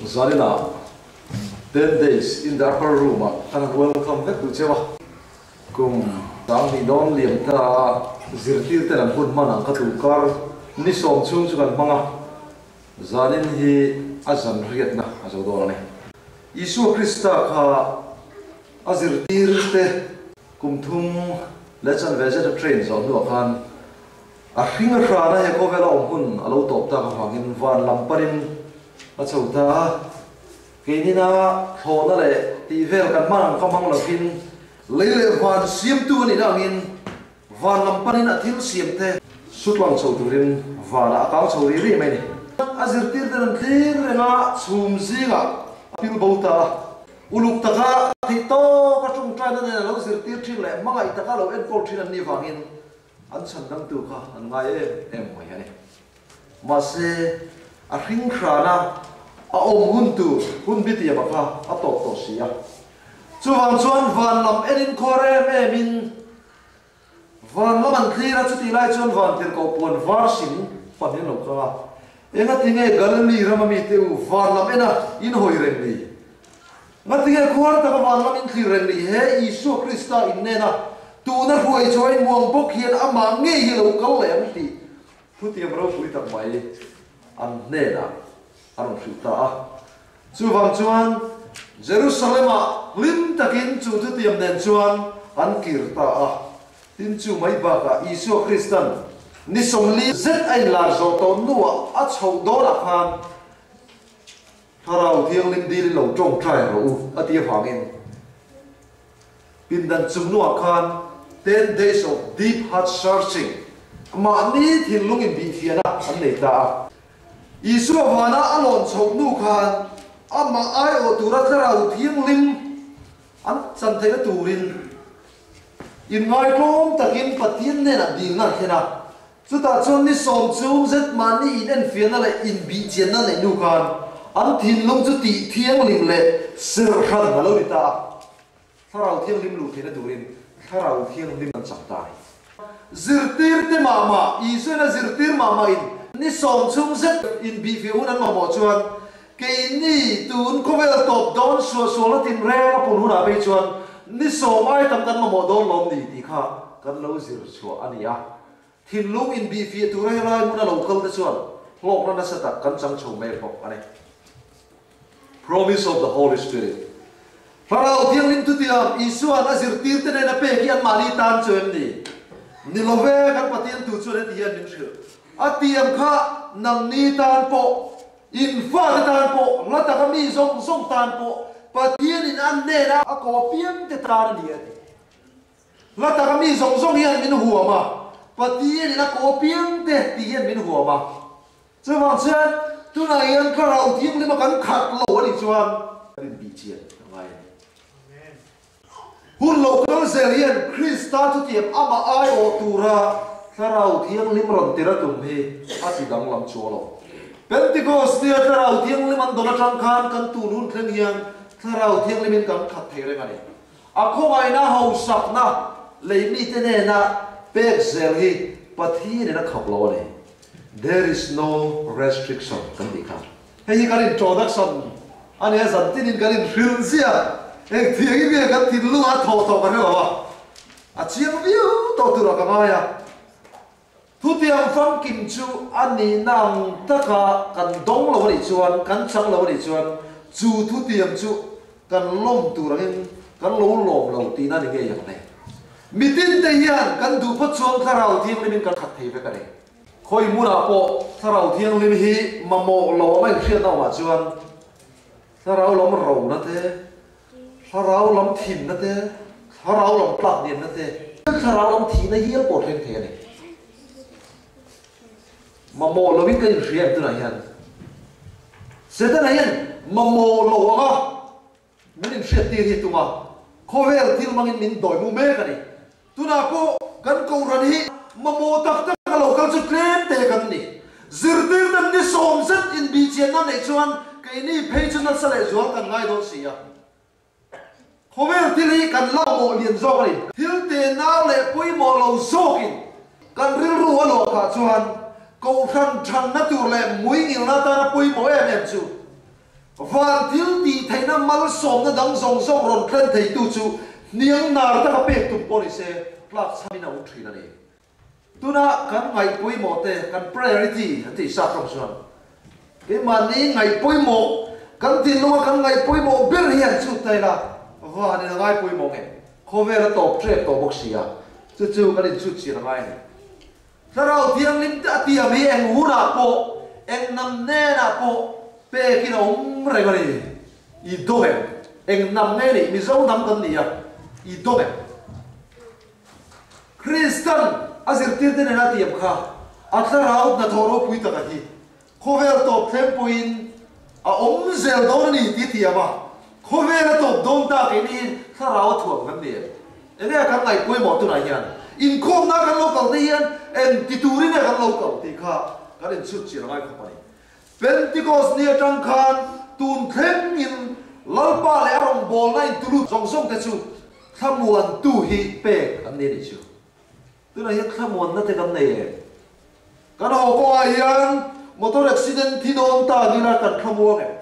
Zaninah Ten Days in the Upper Room ah kan han welcome vek duh cheu a. Kum 2000 dawn liam ta a zirtir ten an hun hman ang kha tu kar ni sawm chhung chu kan hmang a, zanin hi a zan riatna a zo dawn a ni. Isua Krista kha a zirtir te kum thum leh chanve zet a train zawh hnuah khan a hring a hrana he khawvela awm hun a lo tawp tak avangin van lam panin a chho ta a. Keinina thlawhna leh tih vel kan hman ang kha hmang lovin lei leh van siamtu a nihna angin van lam panin a thil siamte sutlang chho turin vanah a kang chho ri ri mai a ni. A zirtirten an thlir reng a, chhum zingah a pil bo ta a. Uluk taka theih tawka tawngtaina nen a lo zirtir thin leh hmangaih taka lo enkawl thin an nih vangin an chhandamtu kha an ngai em em mai a ni. Mahse, a hring hrana a awm hun tur hun bitiama kha a tawp tawh si a. Chuvang chuan van lam enin khuar em emin van lam an thlir a, chutih lai chuan van tirhkoh puan var sin pan hian lo kang a. Engatinge Galili rama mite u van lam ena in hawi reng ni? Ngatinge khuar taka van lam in thlir reng ni? He Isua Krista innena tuna hruai chuain muang bawk hian amah ngei hi lo kal leh ang tih Thutiam ropui tak mai an hnenah a rawn hrilh ta a. Chuvang chuan Jerusalem-ah hlim takin chu thutiam nen chuan an kir ta a. Tin, chu mai bakah Isua Kristan ni 40 zet a inlar zawh tawh hnuah a chhoh dawnah khan Thlarau Thianghlim dilin lo tawngtai rawh u a ti avangin Pindan chungnuah khan Ten Days of Deep Heart Searching, mahni thinlung inbihfiahna an nei ta a. Isua vana a lawn chhoh hnu khan amah aiawh tura Thlarau Thianghlim an chan theihna turin inngaitlawm takin Pathian hnenah dilna an thlen a. Chutah chuan ni sawm chung zet mahni inenfiahna leh inbihchianna neih hnu khan an thinlung chu tih thianghlim leh serhran a lo ni ta a. Thlarau Thianghlim luh theihna turin Thlarau Thianghlim an chak ta a ni. Zirtirte mah mah, Isuain a zirtir mah mahin ni sawm chung zet inbihfiah hun an mamawh chuan keini tun khawvel tawp dawn suahsualna tinreng a pun hunah phei chuan ni sawm ai tam kan mamawh dawn lawm ni tih kha kan lo zir chhuah a ni a. Thinlung inbihfiah tura helai hmuna lo kal te chuan hlawkna nasa tak kan chang chho mek bawk a ni. Promise of the Holy Spirit. Thlarau Thianghlim thutiam Isua'n a zirtirte nen a pek hi anmahni tan chu em ni? Ni lo ve, kan Pathian tu chuan heti hian min hrilh. A tiam kha nangni tan pawh, in fate tan pawh, hla taka mi zawng zawng tan pawh Pathianin a hnena a ko apiangte tan a ni a ti. Hla taka mi zawng zawng hian min huam a, Pathianin a ko apiangte tih hian min huam a. Chuvang chuan tunah hian Thlarau Thianghlima kan khat lo a nih chuan kan inbih chian a ngai a ni. Hun lo kal zel hian Krista chutiang amah aiawh tura Thlarau Thianghlim rawn tir a tum hi a ti danglam chuang lo. Pentecost nia Thlarau Thianghlim an dawn atang khan kan tun hun thleng hian Thlarau Thianghlimin kan khat thei reng a ni. A khawngaihna hausakna lei mite nena pek zel hi Pathianin a khap lo a ni. There is no restriction kan tih kha. Hei hi kan introduction a nia, zan tinin kan inhrilh ziah. Eng thiangin nge kan thinlung a thawh tawh ka hre lo a, a chiang viau tawh turah ka ngai a. Thutiang famkim chu a nihna ang taka kan dawng lo a nih chuan, kan chang lo a nih chuan, chu thutiang chu kan lawm tur angin kan lo lawm lo tihna ni ngei ang le. Mitin te hian kan duh phawt chuan Thlarau Thianghlimin kan khat thei vek a ni. Khawi hmunah pawh Thlarau Thianghlim hi mamawh lo anga inhriatna awmah chuan Thlarau lam rona te, Thlarau lam thimna te, Thlarau lam tlakniamna te, Thlarau lam thihna hial pawh thleng thei a ni. Mamawh loin ka inhria em tunah hian? Setana hian mamawh lo anga min inhriattir hi tum a, khawvel thil hmangin min dawi mu mek a ni. Tunah pawh kan Kohhran hi mamawh tak tak a lo kal chu tlem te kan ni. Zirtir dan ni sawm zet inbihchianna neih chuan keini phei chu nasa leh zual kan ngai dawn si a. Khawvel thil hi kan la mamawh lian zawk a ni. Thil te nau leh pawimawh lo zawkin kan rilru a luah phah chuan Kohhran thanna tur leh muingilna atana pawimawh em em chu. Van thil tih theihna malsawmna dang zawng zawng rawn thlen theitu chu hniang nar taka pek tum pawh ni se, tlakchhamin a awm thin a ni. Tuna kan ngaih pawimawh te, kan priority an tih sap rawng chuan, keimahni ngaih pawimawh, kan thinlunga kan ngaih pawimawh ber hi han chhut ta ila, vanin a ngai pawimawh nge? Khawvel a tawp ṭep tawh bawk si a, chu chu kan inchhut chian a ngai a ni. Thlarau Thianghlim te a tiam hi eng hunah pawh, eng hnam hnenah pawh pekin a awm reng a ni. I dawng em? Eng hnam nge nih? Mizo hnam kan ni a, i dawng em? Kristan a zirtirte nena tiam kha a thlarau hnathawh ropui taka hi khawvel tawp thleng pawhin a awm zel dawn a ni tih a tiam a, khawvel a tawp dawn ta kei niin thlarau a thuam kan ni em? Enge kan ngaih pawimawh tunah hian inkhawmna kan lo kal te hian eng ti turin nge kan lo kal tih kha kan inchhut chian a ngai khawp a ni. Pentecost ni atang khan tun thlengin Lalpa leh a rawngbawlna intulut zawng zawng te chu thlamuantu hi pek an ni a nih chu. Tunah hian thlamuanna te kan nei em? Kan haw kawngah hian motor accident thi dawn ta ila kan thlamuang em?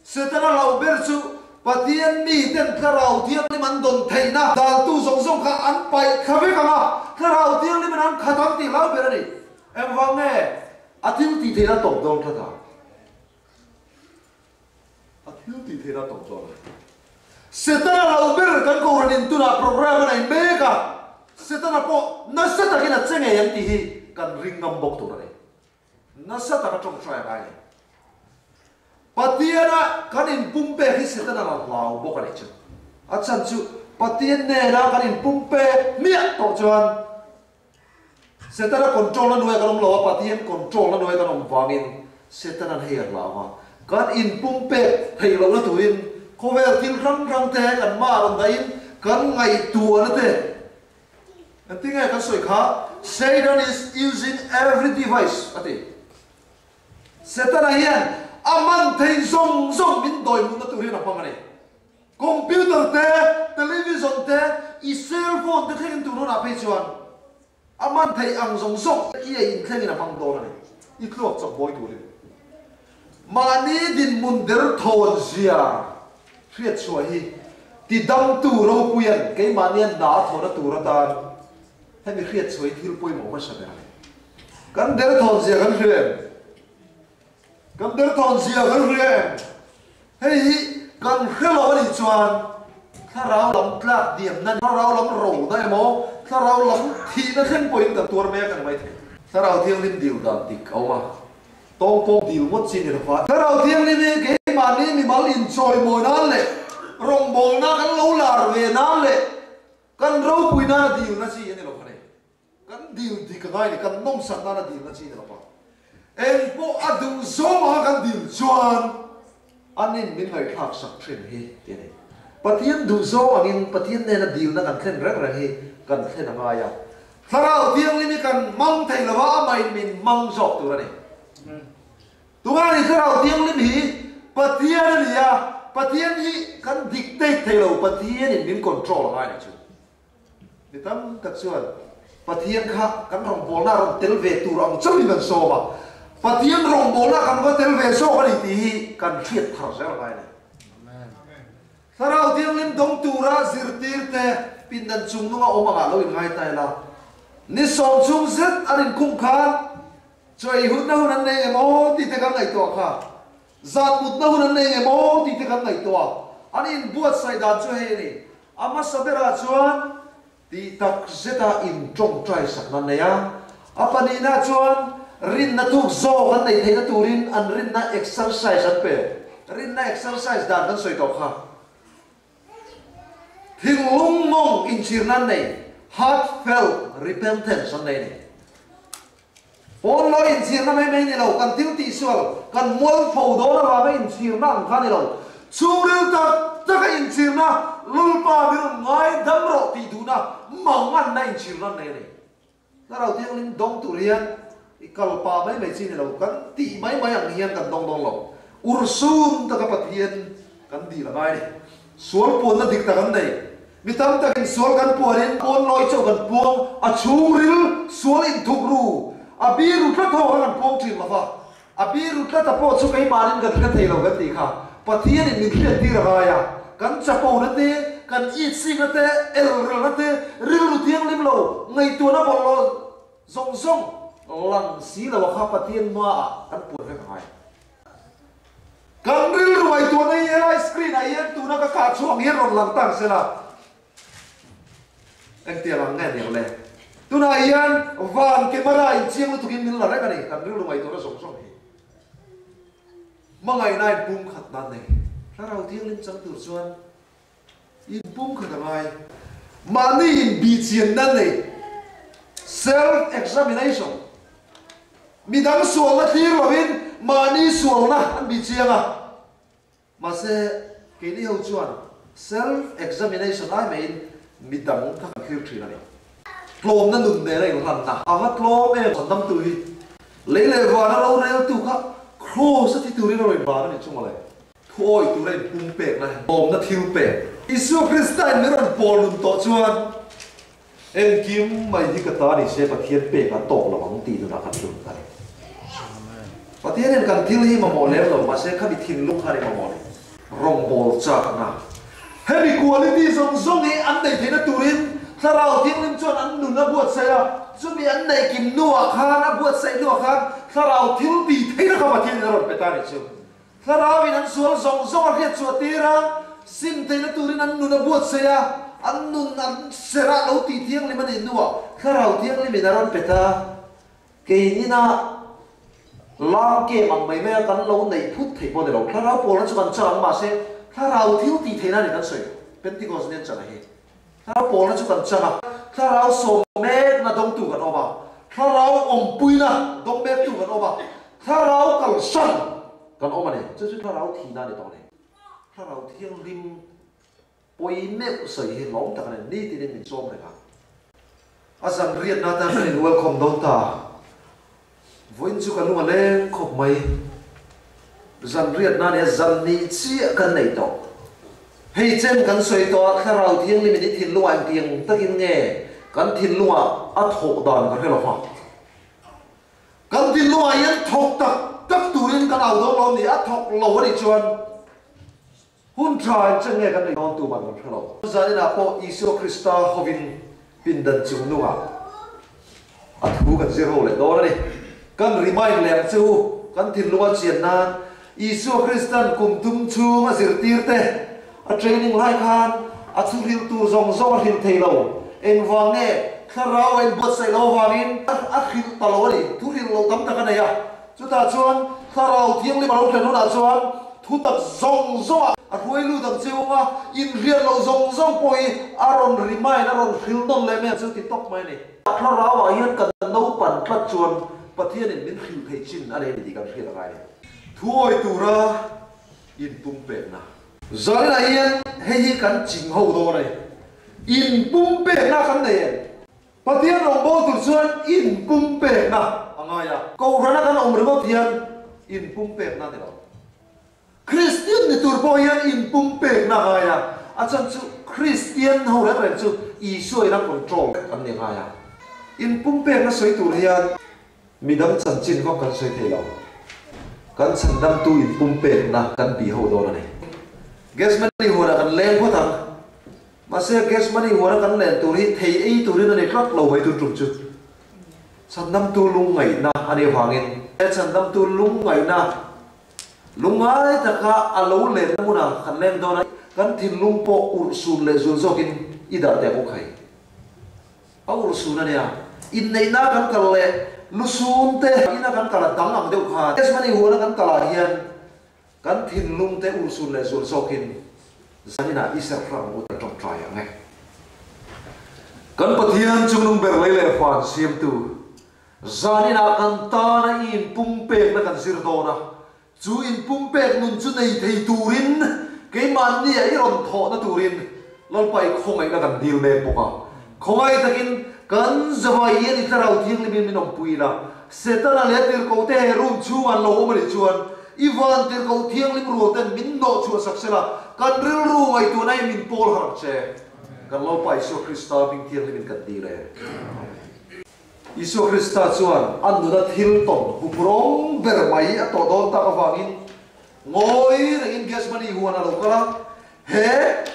Setana hlauh ber chu Pathian mi ten Thlarau Thianghlim an dawn theihna daltu zawng zawng kha an paih thla vek ang a, Thlarau Thianghlimin an khat ang tih hlau ber a ni. Engvang nge a thil tih theihna tawp dawn tlat a? A thil tih theihna tawp dawn a ni. Setana hlauh ber kan Kohhran in tunah program a nei mek a, Setana pawh nasa takin a che ngei ang tih hi kan ring ngam bawk tur a ni. Nasa taka tawngtai a ngai a ni. Pathiana kan inpumpek hi Setana la hlau bawk a nih chu. A chhan chu Pathian nena kan inpumpek hmiah tawh chuan Setana control na hnuaiah kan awm lo a, Pathian control na hnuaiah kan awm vangin Setana'n hei a hlau a. Kan inpumpek theih lohna turin khawvel thil hrang hrang te kan mah rawn dahin kan ngaihtuahna te Engtinge kan sawi kha? Satan is using every device a ti. Setana hian a man thei zawng zawng min dawihmutna tur hian a hmang a ni. Computer te, television te, i cell phone te thlengin tur hunah phei chuan a man thei ang zawng zawng i ei in thlengin a hmang dawn a ni. I tluak chawp mawi turin. Mahni dinhmun derthawn zia hriatchhuah hi tidamtu ropuian keimahnia hna a thawhna tur atan hemi hriatchhuah hi thil pawimawh hmasa ber a ni. Kan derthawn zia kan hria em? Kan derthawn zia kan hria em? Hei hi kan hre lo a nih chuan thlarau lam tlak diamna, thlarau lam rona emaw, thlarau lam thihna thleng pawhin kan tuar mek a ni maithei. Thlarau Thianghlim dil dan dik a awm a. Tawng pawh dil ngawt chi ni lo va. Thlarau Thianghlim hi keimahni mimal inchawimawi nan leh rawngbawlna kan lo lar ve nan leh kan ropui nana dilna chi a ni lo va ni. Kan dil dik a ngai ni, kan nawmsak nana dilna chi a ni lo va. Eng pawh a duh zawng anga kan dil chuan anin min ngaihthlak sak thin hi ti a ni. Pathian duh zawng angin Pathian nena dilna kan thlen reng reng hi kan thlen a ngai a. Thlarau Thianghlim hi kan hmang thei lo va, amahin min hmang zawk tur a ni. Tunga ni Thlarau Thianghlim hi Pathian a ni a, Pathian hi kan dictate thei lo, Pathianin min control a ngai nih chu. Mi tam tak chuan Pathian kha kan rawngbawlna a rawn tel ve tur ang chauhin kan sawm a, Pathian rawngbawlna kan va tel ve zawk a ni tih hi kan hriat thar zel a ngai a ni. Thlarau Thianghlim dawng tura zirtirte pindan chung nunga awm angah lo inngai ta ila, ni 10 chhung zet an inkhung khan chawi hunna hun an nei em aw tih te kan ngaihtuah kha, zan mutna hun an nei em aw tih te kan ngaihtuah. An inbuatsaih dan chu hei a ni, a hmasa berah chuan tih tak zeta intawngtai sakna an nei a, a pahnihna chuan rinna thuk zawk an neih theihna turin an rinna exercise an pe. Rinna exercise dan kan sawi tawh kha. Thinlung mawng inchhirna an nei, heartfelt repentance an nei a ni. Pawn lawi inchhirna mai mai ni lo, kan thil tihsual, kan mualpho dawn avanga inchhirna ang kha ni lo. Chhungril tak taka inchhirna, Lalpa min rawn ngaidam rawh tih duhna manganna inchhirna an nei a ni. Thlarau Thianghlim dawng tur hian i kal pah mai mai chi ni lo, kan tih mai mai ang hian kan dawng dawn lo. Urhsun taka Pathian kan dil a ngai a ni. Sual puanna dik tak an nei. Mi tam takin sual kan puanin pawn lawi chauh kan puang, a chhungril sual inthuk ru, a biru tlat ho kha kan puang thin lo va. A biru tlat a pawh chu keimahnin kan hre thei lo kan tih kha Pathianin min hriattir a ngai a, kan chapona te, kan itsikna te, elrelna te, rilru thianghlim lo, ngaihtuahna bawlhhlawh zawng zawng lang si lo a kha Pathian hmaah kan puan vek a ngai. Kan rilru ngaihtuahna hi helai screen ah hian tuna ka kah chhuak hian rawn lang tak sela. Engtiang ang nge niang le? Tunah hian van camera in chiang lutukin min la reng a ni, kan rilru ngaihtuahna zawng zawng hi. Hmangaihna in pum khat nan nei. Thlarau Thianghlim chang tur chuan in pum khat a ngai. Mahni in bihchian nan nei, self examination. Midang sualna thlir lovin mahni sualna an bihchiang a. Mahse, keini ho chuan self examination ai maiin midang kha kan thlir thin a ni. Tlawmna nun nena inhlanna a va tlawm em? Chhandam tu hi lei leh vana lo reltu kha Kraws a thi turin a rawn van a ni chu mawle. Thuawi tura inpum pekna hi tlawmna thil pek. Isua Krista in min rawn pawl nun tawh chuan Engkim mai hi ka ta ni se Pathian pek a tawk lo ang tih nunah kan lut a ni. Pathian hian kan thil hi mamawh lem lo mahse khami thinlung khan i mamawh ni. Rawngbawl chakna. Hemi quality zawng zawng hi an neih theihna turin Thlarau Thianghlim chuan an nun a buatsaih a, chumi an neih kim hnuah khan a buatsaih hnuah khan Thlarau thil tih theihna kha Pathianin a rawn pe ta a nih chu. Thlarauin an sual zawng zawng a hriat chhuah tir a, sim theihna turin an nun a buatsaih a, an nun an serh a lo tih thianghlim a nih hnuah Thlarau Thianghlimin a rawn pe ta. Keinina lam kem ang mai mai a kan lo neih phut theih pawh a ni lo. Thlarau pawlna chu kan chang ang mahse Thlarau thil tih theihna a ni kan sawi. Pentecost ni an chang a hi. Thlarau pawlna chu kan chang a, Thlarau sawm mekna dawngtu kan awm a, Thlarau awmpuina dawng mektu kan awm a, Thlarau kalsan kan awm a ni. Chu chu Thlarau thihna a ni tawh a ni. Thlarau Thianghlim pawi meuh sawi hi hlawm tak a ni. Nitinin min sawm reng a. A zan riatna atan kan in welcome dawn ta. Vawiin chu ka lung a leng khawp mai. Zan riatna nia zan nih chiah kan nei tawh. Hei chen kan sawi tawh a, Thlarau Thianghlim in i thinlungah engtiang takin nge kan thinlungah a thawh dan ka hre lo va. Kan thinlungah hian thawk tak tak turin kan au dawn lo a ni, a thawk lo a nih chuan hun tha engchen nge kan nei dawn tuman kan hre lo. Zaninah pawh Isua Krista hovin pindan chung nungah a thu kan zir ho leh dawn a ni. Kan remind leh ang che u, kan thinlunga chian nan Isua Kristan kum thum chhung a zirtir te a training lai khan a thu hrilh tur zawng zawng a hrilh thei lo. Engvang nge thlarau a inbuatsaih lo avangin a hrilh ta lo a ni. Thu hrilh loh tam tak a nei a. Chutah chuan Thlarau Thianghlim a lo thlen hunah chuan thutak zawng zawngah a hruai lut ang che ung a, inhriat loh zawng zawng pawh hi a rawn remind, a rawn hrilh nawn leh mai ang chu ti tawp mai a ni. Thlarauah hian kan naupan tlat chuan Pathianin min hrilh theih chin a nei a ni tih kan hriat a ngai a ni. Thuawi tura inpumpekna. Zaninah hian hei hi kan ching ho dawn a ni. Inpumpekna kan nei em? Pathian rawngbâwl tur chuan inpumpekna a ngai a. Kohhrana kan awm ringawt hian inpumpekna a ni lo. Kristian ni tur pawh hian inpumpekna a ngai a, a chhan chu Kristian ho reng reng chu Isua ina control vek an ni ngai a. Inpumpekna sawi tur hian midang chanchin vak kan sawi thei lo. Kan chhandamtu inpumpekna kan bih ho dawn a ni. Gethsemane huanah kan leng phawt ang. Mahse, Gethsemane huana kan len tur hi thei ei turin a ni tlat lo mai tun tum chu. Chhandamtu lungngaihna a nih avangin. He chhandamtu lungngaihna lungngai taka a lo lenna hmunah kan leng dawn a, kan thinlung pawh urhsun leh zul zawkin i dah teh ang u khai. A urhsun a nia. Inneihna kan kal leh lusun te ina kan kal a dang ang deuh khan Gethsemane huana kan kalah hian Kan thinlung te urhsun leh zual zawkin zaninah i serh hrang u ta tawngtai ang e. Kan Pathian chungnung ber lei leh van siamtu, zaninah kan tana i inpumpekna kan zir dawn a, chu inpumpek nun chu nei thei turin keimahnia i rawn thawhna turin Lalpa i khawngaihna kan dil mek bawk a. Khawngaih takin kan zavai hian i Thlarau Thianghlimin min awmpui ila, Setana leh a tirhkohte he room chhungah an lo awm a nih chuan i van tirhkoh thianghlim rual ten min hnawh chhuah sak sela, kan rilru ngaihtuahna hi min pawl harh ang che. Kan Lalpa Isua Krista hming thianghlimin kan dil e. Amen. Isua Krista chuan a nuna thil tawn huphurhawm ber mai a tawh dawn tak avangin ngawi rengin Gethsemane huan a lo kal a. He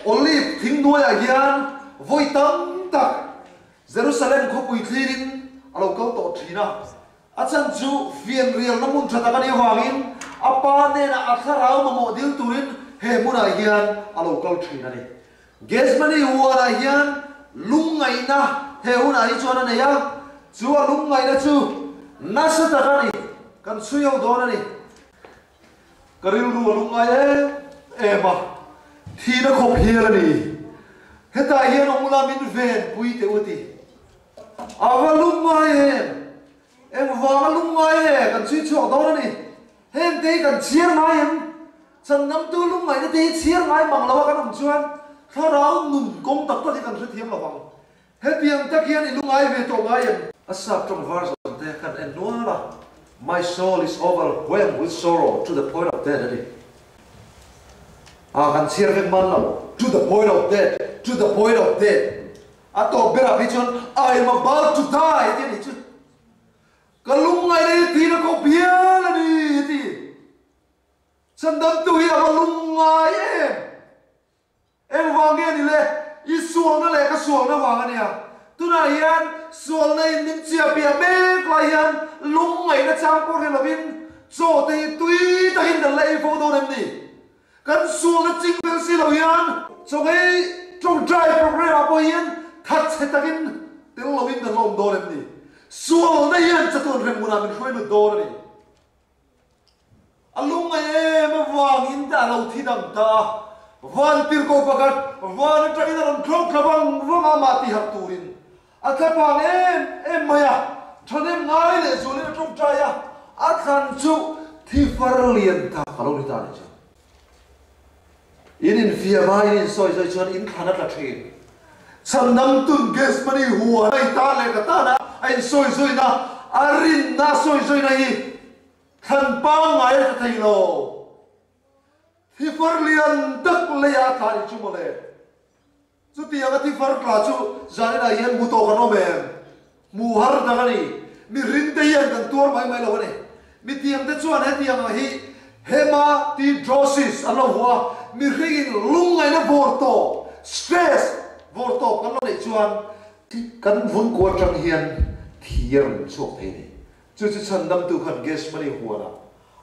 Olive thing hnuaiah hian vawi tam tak Jerusalem khawpui thlirin a lo kal tawh thin a. A chan chu fianrialna hmun tha tak a nih avangin a pa hnenah a thlarau mamawh dil turin he hmunah hian a lo kal thin a ni. Gethsemane huanah hian lungngaihna he hunah hi chuan a nei a, chu a lungngaihna chu nasa tak a ni, kan chhui ho dawn a ni. Ka rilru a lungngai em em a, thihna khawp hial a ni. Hetah hian awm ula min venpui teh u ti. A va lungngai em! Engvanga lungngai e kan chhui chhuak dawn a ni. Heng te hi kan chhiar ngai em? Chandamtu lungngaihna te hi chhiar ngai mang lo a kan awm chuan thlarau nun kawng tak tak hi kan hrethiam lo vang. Hetiang tak hian i lungngai ve tawh ngai em? A sap tawng version te kan en nual a, My soul is overwhelmed with sorrow to the point of death a ti. A kan chhiar vek man lo, to the point of death, to the point of death. A tawp berah phei chuan I am about to die a ti a nih chu. Ka lungngaihna hi thin a kawp hial a ni a ti. Chandamtu hi a va lungngai em? Engvang nge ni le? I sualna leh ka sualna vang a nia. Tunah hian sualna in min chiah piah mek lai hian lungngaihna chang pawh hre lovin chaw te hi tui takin kan la ei fo dawn em ni? Kan sualna ching fel si lo hian chawngei tawngtai program ah pawh hian thatchhe takin tel lovin kan la awm dawn em ni? Sualna hian chatuan hremhmunah min hruai lut dawn a ni. A lungngaih em avangin te a lo thi dang ta a, van tirhkoh pakhat van atangin a rawn thlawk thla vang vang a amah tihak turin a thlapang em em mai a, thahnem ngai leh zualin a tawngtai a, a thlan chu thi far lian tak a lo ni ta a nih chu. In infiam a, in insawi zawi chuan in thlan a tla thin. Chhandamtun Gethsemane huan a i tan leh ka tan a, a insawi zawina, a rinna a sawi zawina hi thlan pangngai a tla thei lo. Thi far lian tak leiah a tla a nih chu mawle. Chutiang a thi far tla chu zaninah hian hmu tawh kan awm em? Hmu har tak a ni. Mihring te hian kan tuar mai mai lo a ni. Mitiang te chuan hetiang ang hi hematidrosis an lo hmu a, mihringin lungngaihna vawr tawp, stress vawr tawp kan lo neih chuan kan vun kual atang hian thi a rawn chhuak thei a ni. Chu chu chhandamtu khan Gethsemane huanah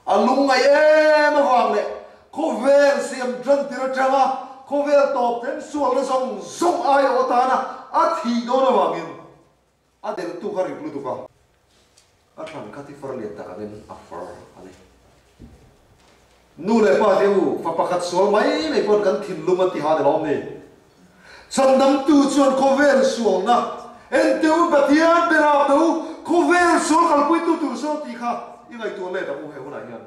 a lungngaih em avang leh khawvel siam tan tir atanga khawvel tawp thleng sualna zawng zawng aiawh atana a thih dawn avangin a delhtu kha rik lutuk a, a thlan kha tifar lian tak angin a far a ni. Nu leh pa te u, fa pakhat sual mai mai pawn kan thinlung an ti ha ni lawm ni? Chhandamtu chuan khawvel sualna ente u Pathian berah te u khawvel sual kalpuitu tur sawn tih kha i ngaihtuah let ang u he hunah hian.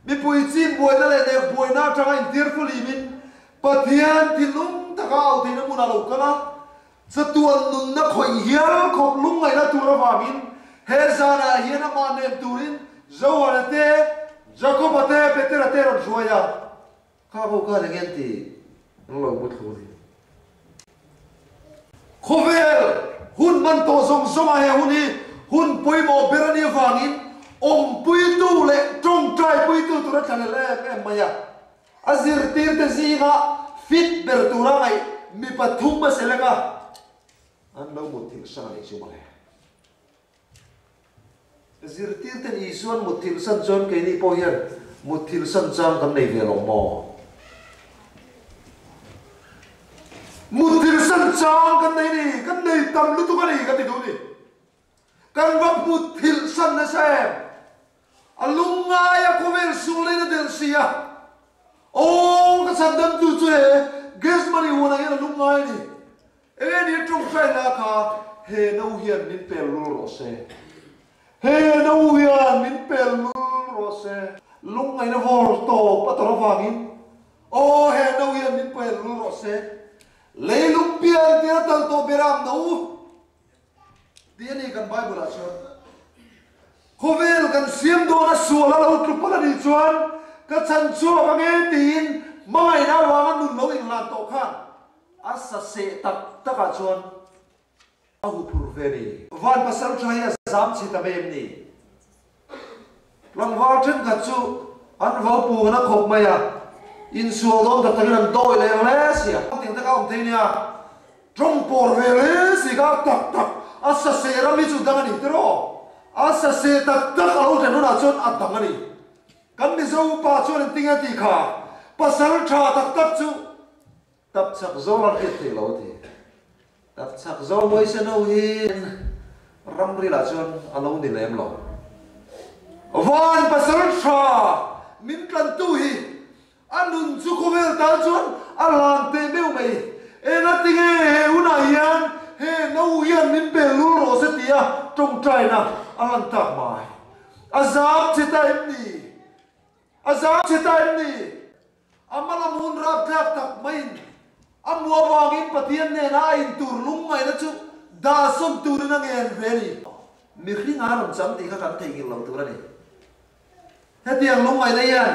Mipui chin buaina leh nek buaina atanga intir fulimin Pathian thinlung taka au theihna hmunah lo kal a, chatuan nunna khawih hial khawp lungngaihna tur avangin he zanah hian amah hnem turin Johana te, Jakoba te, Petera te rawn hruai a. Kha ho khan eng en ti an lo mu thlu ni. Khawvel hun man tawh zawng zawngah he hun hi hun pawimawh ber a nih avangin awmpuitu leh tawngtaipuitu tur a thlanel em em mai a. A zirtirte zingah fit ber tura ngaih mi pathum a select a, an lo mutthilh san a nih chu mawle. Zirtirten Isuan mutthilh san chuan keini pawh hian mutthilh san chang kan nei ve lo maw? Mutthilh san chang kan nei ni, kan nei tam lutuk a ni ka ti duh ni. Kan va mutthilh san nasa em? A lungngai a khawvel sualin a delh si a. Aw ka chhandamtu chu he Gethsemane huanah hian a lungngai a ni. Enge ni tawngtai la kha he no hian min pel lul rawh se. He no hian min pel lul rawh se. Lungngaihna vawr tawp a tawrh avangin aw he no hian min pel lul rawh se. Leilung pian tir a tal tawh beram no tih a ni kan Bible ah chuan. Khawvel kan siam dawn a sual a lo tlu palh a nih chuan ka chhan chhuak ange tiin hmangaihna avanga nun lo inhlan tawh khan A sa seh tak takah chuan A huphurh ve ni. Van pasal tha hi a zam chhe ta mai em ni? Tlangval thenkhat chu an vau pung a khawp mai a, insual dawn tak takin an dawi leh hle si a. Tiang taka awm thei nia, tawng pawr ve hle si kha tak tak a sa seh ram hi chu dang a ni tiraw? A sa seh tak tak a lo thlen hunah chuan a dang a ni. Kan Mizo upa chuan engtin nge tih kha pasal tha tak tak chu Tap chak zawl an hriat theih lo a ti. Tap chak zawl Moise no hi ramri lah chuan a lo ni lem lo. Van pasal tha min tlantu hi a nun chu khawvel tan chuan a hlan teh meuh mai. Engatinge he hunah hian he no hian min bel lul rawh se tia tawngtaina a lan tak mai. A zam che ta em ni? A zam che ta em ni? A hmalam hun rapthlak tak maiin a hmu avangin Pathian hnenah a intur lungngaihna chu dahsawn turin a ngen ve a ni. Mihring a rawn chang tih kha kan theihnghilh lo tur a ni. Hetiang lungngaihna hian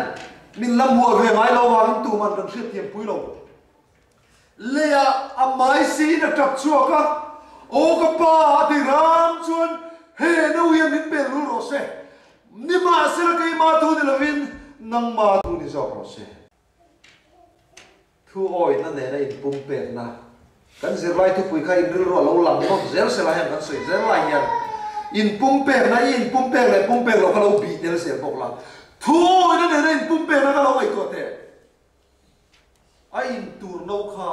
min la hmuah ve ngai lo avangin tuman kan hriatthiam pui lo. Leiah a mai siin a tap chhuak a, Aw ka pa, a ti ram chuan he no hian min pel lul rawh se, nimahsela keimah thu ni lovin nangmah thu ni zawk rawh se. Thu awihna nena inpumpekna kan zirlai thupui kha inrilru a lo lang nawm zel sela hian kan sawi zel lai hian inpumpekna i inpumpek leh pumpek loh kha lo bih tel zel bawk la, thu awihna nena inpumpekna kha lo ngaihtuah teh. A in tur no kha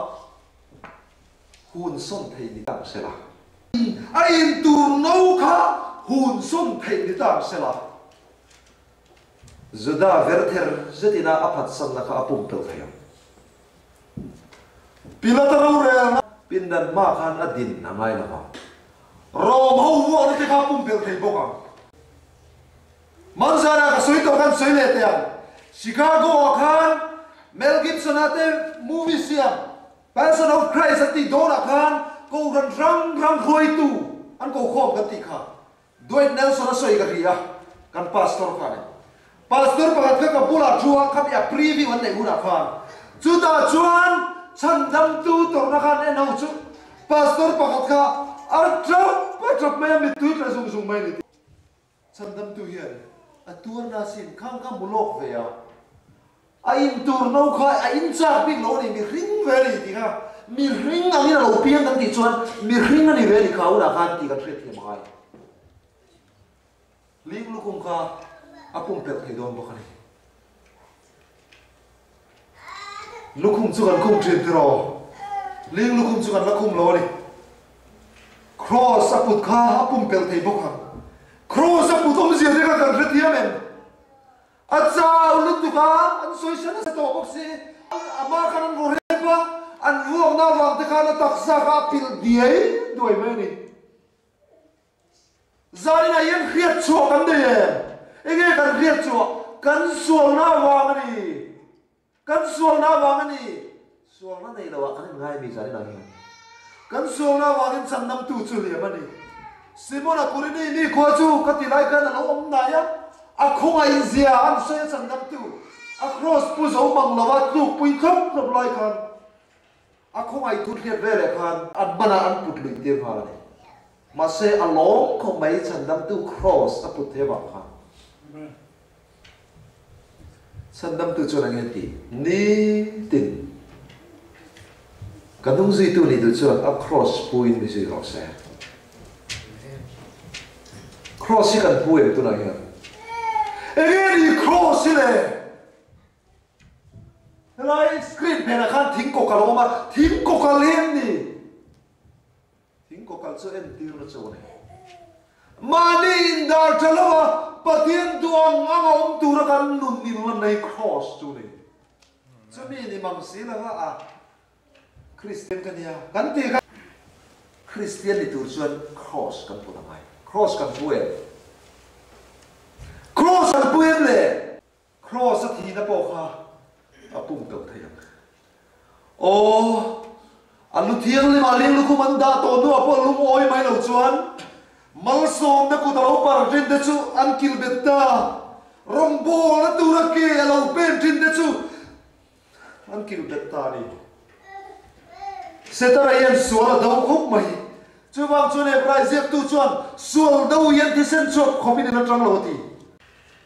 hun sawn thei ni tang se la. A in tur no kha hun sawn thei ni tang se la. Juda verther zetina a phatsanna kha a pumpelh thei ang. Pilata rorelna pindan hma khan a din a ngai lo vang. Rom ho vuakna te kha a pumpelh thei bawk ang. Manzara ka sawi tawh khan sawi leh teh ang. Chicago ah khan Mel Gibson a te movie siam Passion of Christ an tih dawn ah khan Kohhran hrang hrang hruaitu an ko khawm kan tih kha Dwight Nelson a sawi ka hria kan pastor khan in pastor pakhat kha ka bulah thu a khami a preview an neih hunah khan chutah chuan chhandamtu tawrhna khan en ho chu pastor pakhat kha a tap a tap mai a mittui tla zung zung mai a ni tih Chhandamtu hian a tuarna sin khang kha hmu lawk ve a, a intur no kha a inchak bik lo a ni, mihring ve a ni tih kha mihring angin a lo piang kan tih chuan mihring a ni ve a ni kha hunah khan tih kan hriatthiam a ngai. Ling lukhum kha a pumpelh thei dawn bawk a ni. Lukhum chu kan khum thin tiraw? Ling lukhum chu kan la khum lo a ni. Cross a put kha a pumpelh thei bawk ang. Cross a put awmzia te kha kan hrethiam em? A chau lutuk a, an sawi sa nasa tawh bawk si. A mah khan an vaw rep a, an vuakna avang te khan a taksa kha a pilh diai duai mai a ni. Zaninah hian hriat chhuah kan nei em? Enge kan hriat chhuah? Kan sualna avang a ni. Kan sualna avang a ni. Sualna nei loah kan inngai mi zaninah hian. Kan sualna avangin chandamtu chu hliam a ni. Simona Kurini mi khua chu ka ti lai khan a lo awm hnai a, a khawngaih zia an sawi a chandamtu a cross pu zo mang lova tlukpui thlawp thlawp lai khan A khawngaih thu hriat veleh khan an hmanah an put luih tir nghal a ni. Mahse, a lawm khawp mai chhandamtu Kraws a put thei vang khan. Chhandamtu chuan eng nge tih? Nitin ka hnungzuitu nih duh chuan a Kraws puin mi zui rawh se. Kraws hi kan pu em tunah hian? Eng nge ni Kraws hi le? Helai screen phenah khan thing kawkal a awm a, thing kawkal hi em ni? Thing kawkal chu entirna chu a ni. Mahni indar tha lo a, Pathian duang anga awm tura kan nun inlan hi Kraws chu a ni. Chumi ni mang si lova a Kristian ka nia kan tih kha. Kristian ni tur chuan Kraws kan put a ngai. Kraws kan pu em? Kraws kan pu em le? Kraws a thihna pawh kha a pum tawh thei ang. Aw, a lu thianghlimah ling lukhum an dah tawh hnuah pawh lungawi mai lo chuan malsawmna kut a lo par thin te chu an kilh bet ta. Rawngbawlna tura ke a lo pen thin te chu an kilh bet ta a ni. Setana hian sual a do khawp mai. Chuvang chuan Hebrai ziaktu chuan sual do hian thisen chhuak khawpin in atang lo a ti.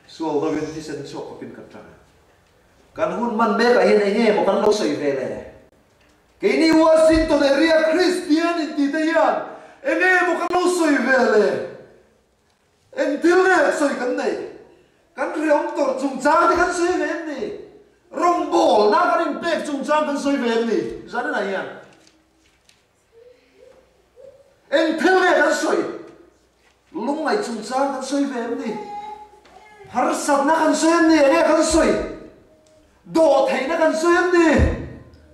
Sual do in thisen chhuak khawpin kan tang a. Kan hun hman mekah hian eng nge maw kan lo sawi ve le? Keini Washington area Kristian intite hian eng nge maw kan lo sawi ve le? Eng thil nge sawi kan neih? Kan hreawm tawrh chungchang te kan sawi ve em ni? Rawngbawlna kan inpek chungchang kan sawi ve em ni? Zaninah hian eng thil nge kan sawi? Lungngaih chungchang kan sawi ve em ni? Harsatna kan sawi em ni? Eng nge kan sawi? Dawhtheihna kan sawi em ni?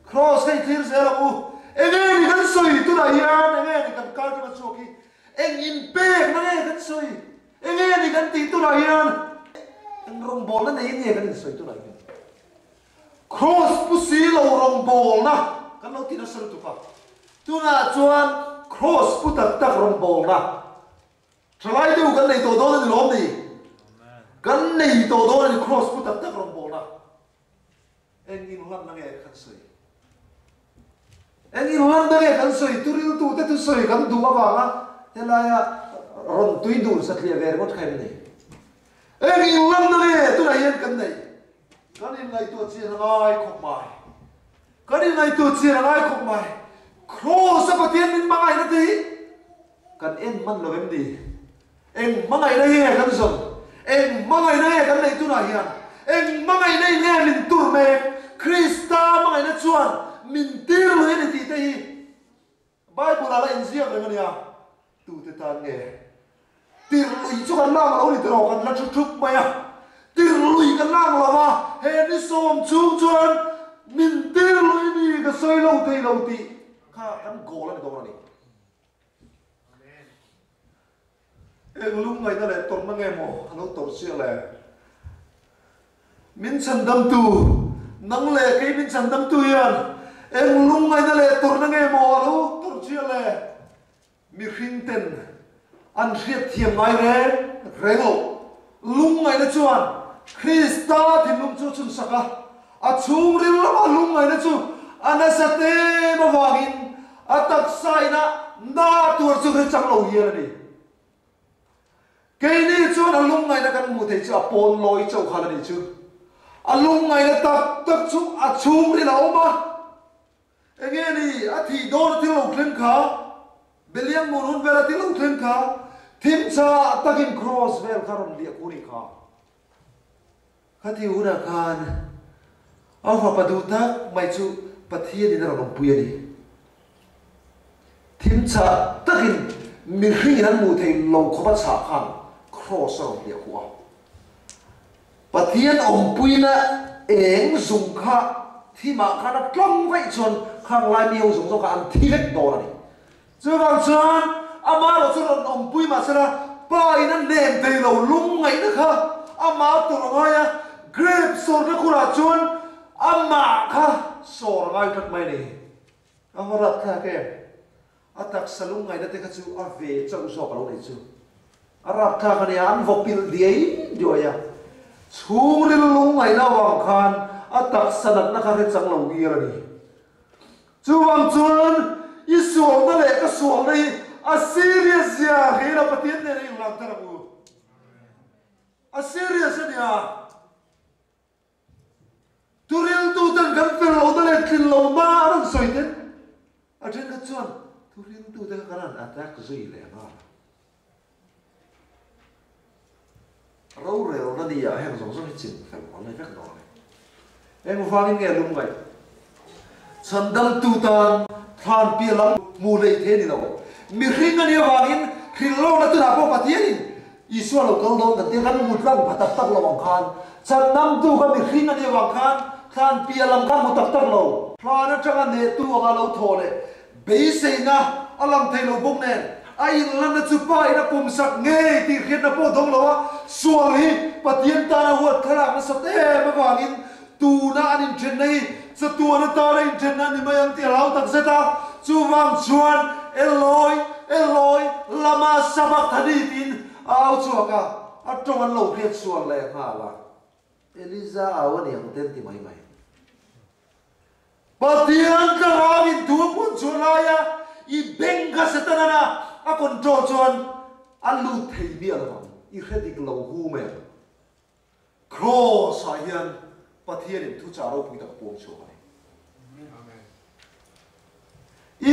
Kraws kha i thlir zel ang u. Eng nge ni kan sawi tunah hian? Eng nge ni kan kal tuna chhuak hi? Eng inpekna nge kan sawi? Eng nge ni kan tih tunah hian? Eng rawngbawlna nei nge kan insawi tunah hian? Kraws pu si lo rawngbawlna kan lo ti nasa lutuk a. Tunah chuan kraws pu tak tak rawngbawlna thalai deuh kan nei tawh dawn a ni lawm ni? Kan nei tawh dawn a ni kraws pu tak tak rawngbawlna. Eng inhlanna nge kan sawi? Eng inhlanna nge kan sawi? Turiltute thusawi kan duh avanga helaia rawn tui dun satliah ve ringawt kha em ni? Eng inhlanna nge tunah hian kan neih? Kan inngaihtuah chian a ngai khawp mai. Kan inngaihtuah chian a ngai khawp mai. Kraws-a Pathian min hmangaihna te hi kan en hman lo em ni? Eng hmangaihna hi nge kan zawn? Eng hmangaihna nge kan neih tunah hian? Eng hmangaihna in nge min tur mek? Krista hmangaihna chuan min tir lui a ni tih te hi Bible ah la inziak reng a nia. Tute tan nge tir lui chu kan lak lo ni tiraw? Kan la thu thup mai a. Tir lui kan lak lo va, he ni sawm chhung chuan min tir lui ni ka sawi lo thei lo tih kha kan goal a ni dawn a ni. Eng lungngaihna leh tawrhna nge maw a lo tawrh chiah le? Min chhandamtu, nang leh kei min chhandamtu hian eng lungngaihna leh tawrhna nge maw a lo tawrh chiah le? Mihring ten an hriatthiam ngai reng reng lo. Lungngaihna chuan Krista thinlung chu a chhunsak a, a chhungril lama lungngaihna chu a nasa tem avangin a taksa ina na tur chu hre chang lo hian a ni. Keini chuan a lungngaihna kan hmuh theih chu a pawn lawi chauh khan a nih chu. A lungngaihna tak tak chu a chhungril a awm a. Enge ni a thih dawn a thil lo thleng kha, Beliang mun hun vel a thil lo thleng kha, thim chah takin kraws vel kha rawn liah ku ni kha. Khati hunah khan a fapa duh tak mai chu Pathianin a rawn awmpui a ni. Thim chah takin mihringin an hmuh theih lo khawp a chhah khan kraws a rawn liah ku a. Pathian awmpuina eng zung kha thimah khan a tlawm vaih chuan khang lai mi ho zawng zawng kha an thi vek dawn a ni. Chuvang chuan amah erawh chu rawn awmpui mah sela pa in a nem thei lo lung ngaihna kha amah tawrh a ngai a, grape sawrna khurah chuan amah kha sawr a ngai tlat mai a ni. A va rat thlak em? A taksa lungngaihna te kha chu a ve chauh zawk a lo nih chu. A rapthlak a nia, an vaw pilh diai diai a. Chhungril lungngaihna avang khan a taksa natna kha hre chang lo ngial a ni. Chuvang chuan i sualna leh ka sualna hi a serious zia hre lo Pathian nen a inhlan thar ang u. A serious a nia. Thuriltuten kan fel lohna leh tlin lohna an rawn sawi ten a thenkhat chuan thuriltute kha kan han attack zui leh nghal a. Rorelna ni ah heng zawng zawng hi chin fel an nei vek dawn a ni. Engvangin nge lung ngaih? Chhandamtu tan thlan piah lam hmu hlei thei a ni lo. Mihring a nih avangin hrilhlawkna tunah pawh Pathianin Isua lo kal dawn kan tia kan hmu tlang pha tak tak lo ang khan chhandamtu kha mihring a nih avang khan thlan piah lam kha hmu tak tak lo. Thlan atanga nehtu anga lo thaw leh beiseina a lang thei lo bawk nen a inlanna chu pa in a pumsak ngei tih hriatna pawh dawng lo a, sual hi Pathian tana huat thlalak nasat em avangin Tuna an inthenna hi chatuan atana inthenna a ni mai ang tih a hlau tak zet a, chuvang chuan Eloi, Eloi, lama sabachthani tiin a au chhuak a, a tawng an lo hriat sual leh nghal a. Eliza au a ni ang ten ti mai mai. Pathian thlarau in thu a pun chhuah laia i beng kha Setanan a. a control chuan a lut thei miah lo ang, i hre dik lo hu mai ang. Kraws ah hian Pathianin thuchah ropui tak a puang chhuak a ni.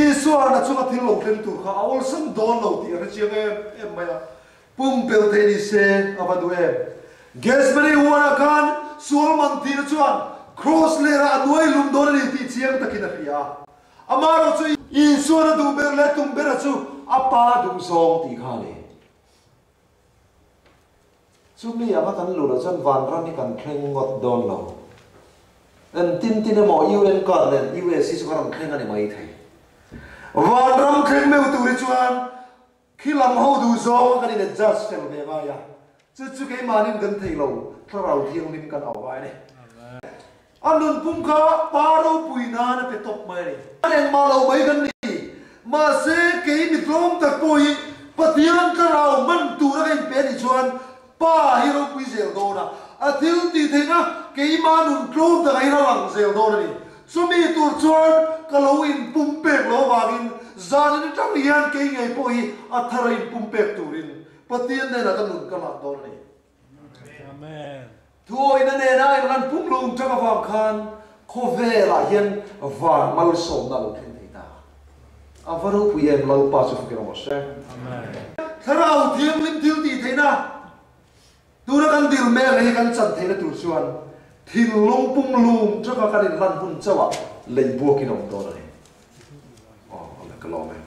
Isua na chunga thil lo thleng tur kha a awlsam dawn lo tih a hre chiang em em mai a, pumpelh theih ni se a va duh em. Gethsemane huanah khan sual man thihna chuan kraws lerah a nuai lum dawn a ni tih chiang takin a hria a. Amaherawh chu Isua na duh ber leh tum bera chu a Pa duhzawng tih kha a ni. Chumi anga kan luh loh chuan vanram hi kan thleng ngawt dawn lo. En tin tin emaw UN card nen US hi chu ka rawn thleng a ni mai thei. Vanram thleng meuh tur hi chuan khi lam ho duh zawng a kan in adjust fel ve ngai a, chu chu keimahnin kan thei lo, thlarau thianghlim kan au ngai a ni. A nun pum kha pa ropui nan a pe tawp mai a ni. An engmah lo mai kan ni. Mahse, kei mi tlawm tak pawh hi Pathian thlarau hman tura ka inpe a nih chuan Pa hi ropui zel dawn a, a thil tih theihna keimah nun tlawm takah hian a lang zel dawn a ni. Chumi tur chuan ka lo inpumpek lo avangin zanin atang hian kei ngei pawh hi a thara inpumpek turin Pathian hnenah ka nun ka hlan dawn a ni. Amen. Thuawina nena in ran pumlum tang avang khan khawvelah hian van malsawmna a lo thleng thei ta. A va ropui em Lalpa chu fakin awm rawh se. Amen. Thlarau Thianghlim thil tih theihna tuna kan dil mek hi kan chan theihna tur chuan thinlung pumlum tanga kan inhlan hun chauhah lei buakin a awm dawn a ni. Aw, ka lawm e.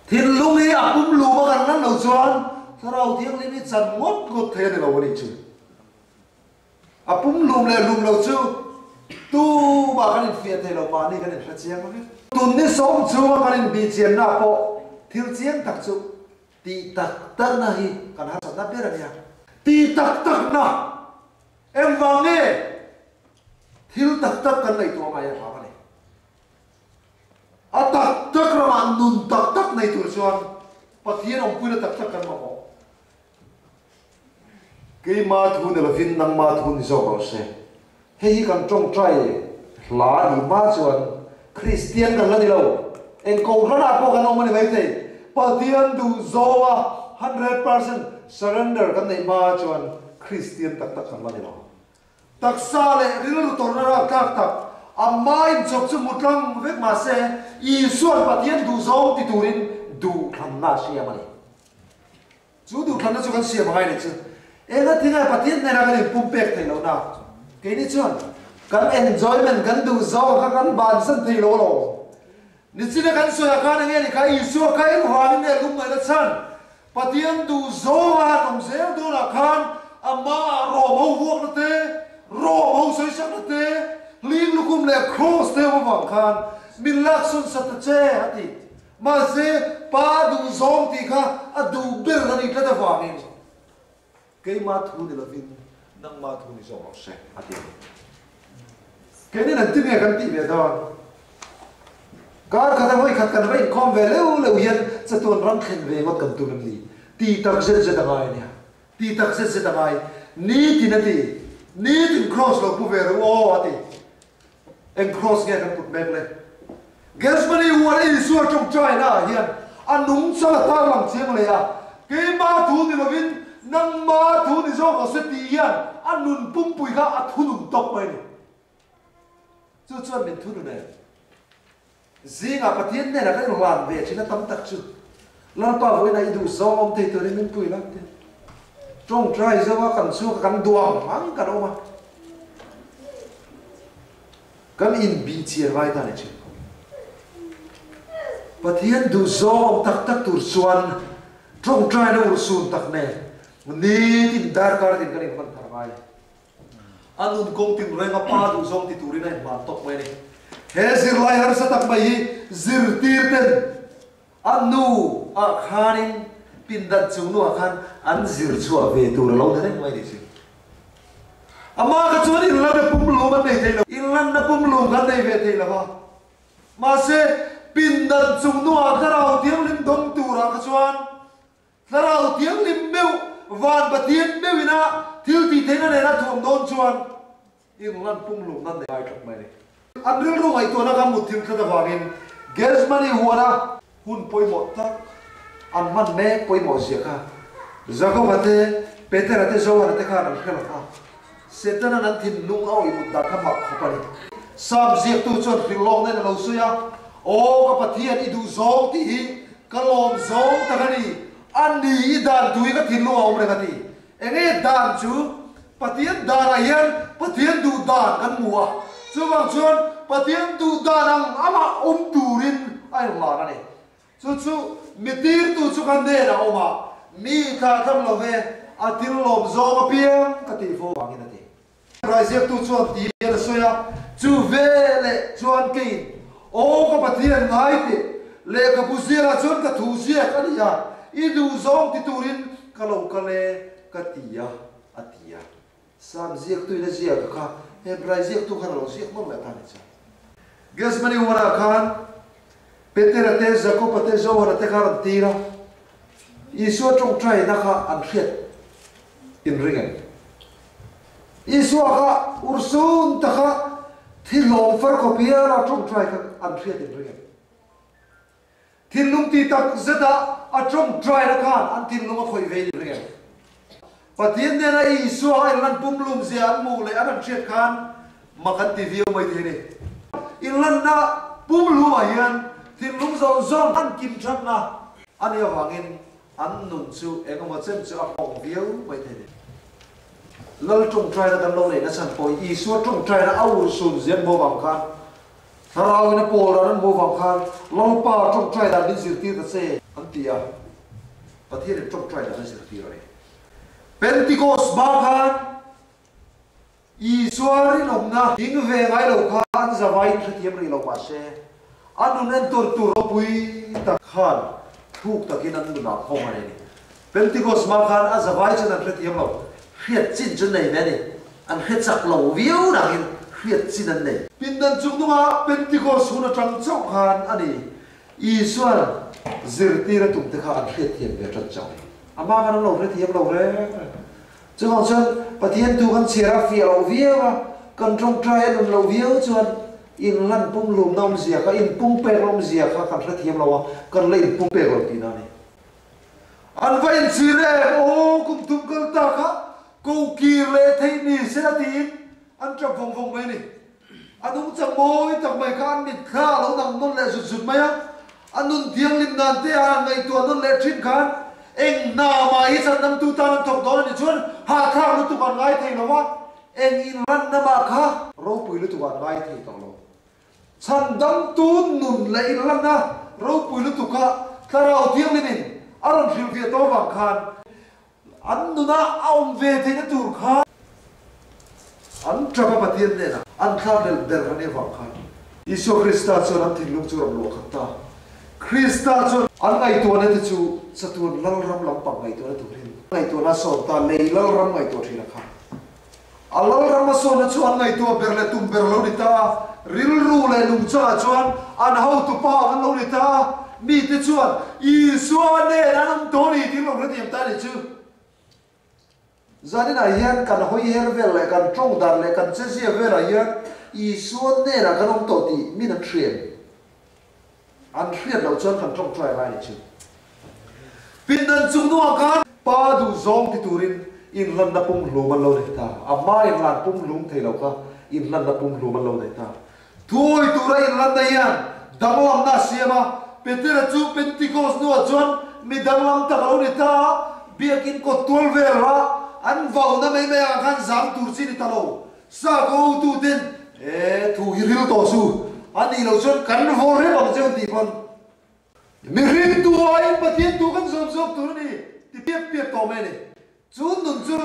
Thinlung hi a pum lum a kan lan loh chuan Thlarau Thianghlim hi chan ngawt ngawt thei a ni lo a nih chu. A pum lum leh lum lo chu tumah kan infiah thei lo, mahni kan inhre chiang vek. Tun ni sawm chhunga kan inbihchianna pawh thil chiang tak chu tih tak takna hi kan harsatna ber a nia. Tih tak takna engvang nge thil tak tak kan ngaihtuah ngai a hram a ni. A tak tak ramah nun tak tak nei tur chuan Pathian awmpuina tak tak kan mamawh. Keima thu ni lovin nangma thu ni zawk rawh se. Hei hi kan tawngtai hla a nih hma chuan Kristian kan la ni lo. Eng kohhranah pawh kan awm a ni maithei. Pathian duh zawnga 100% surrender kan neih hma chuan Kristian tak tak kan la ni lo. Taksa leh rilru tawrhna rapthlak tak, a hmain chawp chu hmu tlang vek mah se, Isua'n Pathian duhzawng ti turin duhthlanna a siam a ni. Chu duhthlanna chu kan siam angai nih chu. Enga tinge Pathian hnenah kan inpumpek theih lohna? Keini chuan kan enjoyment, kan duhzawng kha kan bansan thei lo alawm. Nichina kan sawiah khan enge ni kha Isua kha engvangin nge lungngaihna chhan? Pathian duh zawnga han awm zel dawnah khan amah Rom ho vuakna te, Rom ho sawisakna te, hling lukhum leh kraws te awm avang khan min laksawn sa ta che a ti. Mahse, Pa duh zawng tih kha a duh ber a nih tlat avangin keima thu ni lovin nangma thu ni zawk rawh se a ti a ni. Keinin an ti nge kan tih ve dawn? Kar khat a vawi khat kan va inkhawm ve leuh leuh hian chatuan ram thlen ve ngawt kan tum em ni? Ti tak zet zet a ngai a nia. Ti tak zet zet a ngai. Nitin a ti. Nitin kraws lo pu ve reuh aw a ti. Eng kraws nge kan put mek le? Gethsemane huan a Isua tawngtaina ah hian a nung chang a tarlang chiang leh a, Keima thu ni lovin nangma thu ni zawk rawh se tih hian a nun pumpui kha a thunun tawp mai a ni. Chu chuan min thunun em? Zingah Pathian hnenah kan inhlan ve thin a tam tak chu Lalpa vawiinah i duh zawng awm thei turin min pui lak te. Tawngtai zo a kan chhuak a kan duang ang kan awm a. Kan inbih chian ngai ta ni thin. Pathian duh zawng awm tak tak tur chuan tawngtaina urhsun tak nen nitin darkar tin kan inhman thar ngai. A nun kawng tin reng a pa duh zawng ti turin a inhman tawk mai a ni. He zirlai harsa tak mai hi zirtir ten a nu ah khanin pindan chung nu ah khan an zir chhuah ve tur a lo ni reng mai a ni chu. Amah kha chuan inlan a pumlum an nei thei lo. Inlan a pumlum kha an nei ve thei lo va. Mahse, pindan chung nu ah thlarau thianghlim dawng turah kha chuan Thlarau Thianghlim meuh, van Pathian meuh ina thil tih theihna nena thuam dawn chuan inlan pumlumna nei ngai tlat mai a ni. An rilru ngaihtuahna kha mut thil tlat avangin Gethsemane huana hun pawimawh tak an hman mek pawimawh zia kha Jakoba te, Petera te, Johana te khan an hre lo va. Setanan an thinlung a awih mut dan kha mak khawp a ni. Sam ziaktu chuan hrilhlawk nen a lo sawi a, Aw ka Pathian, i duh zawng tih hi ka lawm zawng tak a ni. A ni, i dan tu hi ka thinlung a awm reng a ti. Enge dan chu? Pathian danah hian Pathian duh dan kan hmu a, chuvang chuan Pathian duh dan ang amah awm turin a inlan a ni. Chu chu mi tirtu chu ka hnenah a awm a, mi thlah tham lo ve, a thil lawm zawng apiang ka tih fo vangin a ti. Raiziaktu chuan ti hian a sawi a, Chu veleh chuan keiin, Aw ka Pathian ngai teh, lehkhabu ziakah chuan ka thu ziak a ni a, i duhzawng ti turin ka lo kal e, ka ti a, a ti a. Sam ziaktuin a ziak a kha, Hebrai ziaktu khan a lo ziak nawm leh ta a ni chuan. Gethsemane huanah khan Petera te, Jakoba te, Johana te kha a rawn tir a, Isua tawngtaina kha an hriat inring em? Isua kha urhsun taka thi hlawm far khawp hian a tawngtai kha an hriat inring em? Thinlung ti tak zeta a tawngtaina khan an thinlung a khawih ve inring em? Pathian nena Isua a inlan pumlum zia an hmuh leh an han hriat khan mak an ti viau mai thei a ni. Inlanna pumlumah hian thinlung zawng zawng an kim thatna a nih avangin an nun chu eng emaw chen chu a nghawng viau mai thei a ni. Lal tawngtaina kan lo neihna chhan pawh hi Isua tawngtaina a urhsun zia an hmuh avang khan, Thlarauin a pawl ran an hmuh avang khan Lalpa tawngtai dan min zirtir ta che an ti a. Pathianin tawngtai dan a zirtir a ni. Pentikos hma khan Isua rinawmna ding ve ngai lo kha an zavaiin hrethiam rih lo mah se, a nun entur tur ropui tak khan thuk takin an nunah khawng a nei a ni. Pentikos hma khan a zavai chuan an hrethiam lo, hriat chin chu nei ve a ni. An hre chak lo viau nangin hriat chin an nei. Pindan chung nunga Pentikos hun atang chauh khan a ni. Isua'n zirtir a tum te kha an hriatthiam ve ṭan chauh ni. Amah khan an lo hrethiam lo reng reng. Chuvang chuan Pathian tu kan chhiar a fiah loh viau a, kan ṭawngṭai a nun loh viau chuan inlan pumhlumna awmzia kha, inpumpek awmzia kha kan hrethiam lo a, kan la inpumpek lo tihna a ni. An va inchhir em? Aw, kum thum kal ta kha ko kir leh theih ni se a tiin an ṭap vawng vawng mai a ni. A nungchang mawi tak mai kha an mitthla a lo dang nawn leh zut zut mai a, a nun thianghlim dan te a ngaihtuah nawn leh thin khan eng hna mah hi chhandamtu tan an thawk dawn a nih chuan hahthlak lutuk an ngai thei lo va, eng inranna mah kha ropui lutuk an ngai thei tawh lo. Chhandamtu nun leh inranna ropui lutuk kha Thlarau Thianghlimin a rawn hrilhfiah tawh avang khan An nuna a awm ve theihna tur kha an tap a, Pathian hnenah an thlakhlelh ber a nih avang khan Isua Krista chuan an thinlung chu a rawn luah khat ta. Krista chuan an ngaihtuahna te chu chatuan lalram lampang ngaihtuahna turin ngaihtuahna a sawn ta, lei lalram ngaihtuah thin a kha. A lalram a sawnna chu an ngaihtuah ber leh tum ber lo ni ta a, rilru leh nungchangah chuan an hotupa ang an lo ni ta a, mite chuan Isua nen an awm tawh a ni tih lo hrethiam ta a ni chu. Zaninah hian kan hawi her vel leh kan tawng dan leh kan chezia velah hian Isua hnenah kan awm tawh tih min an hria em? An hriat loh chuan kan tawngtai lai ni chu. Pindan chung hnungah khan pa duh zawng ti turin inhlanna pumhlum an lo nei ta. A hma inhlan pumhlum thei lo kha inhlanna pumhlum an lo nei ta. Thuawi tura inhlanna hian danglamna a siam a, Petera chu Pentikos hnuah chuan mi danglam tak a lo ni ta a, biakin kawt tual vel ra an vauna mai mai ang khan zam tur chi ni ta lo. Sa ka hotu ten he thu hi ril tawh chu a nih loh chuan kan vaw rep ang cheu tih pawn mihring tu aiin Pathian tu kan zawm zawk tur a ni ti piap piap tawh mai a ni. Chu nun chu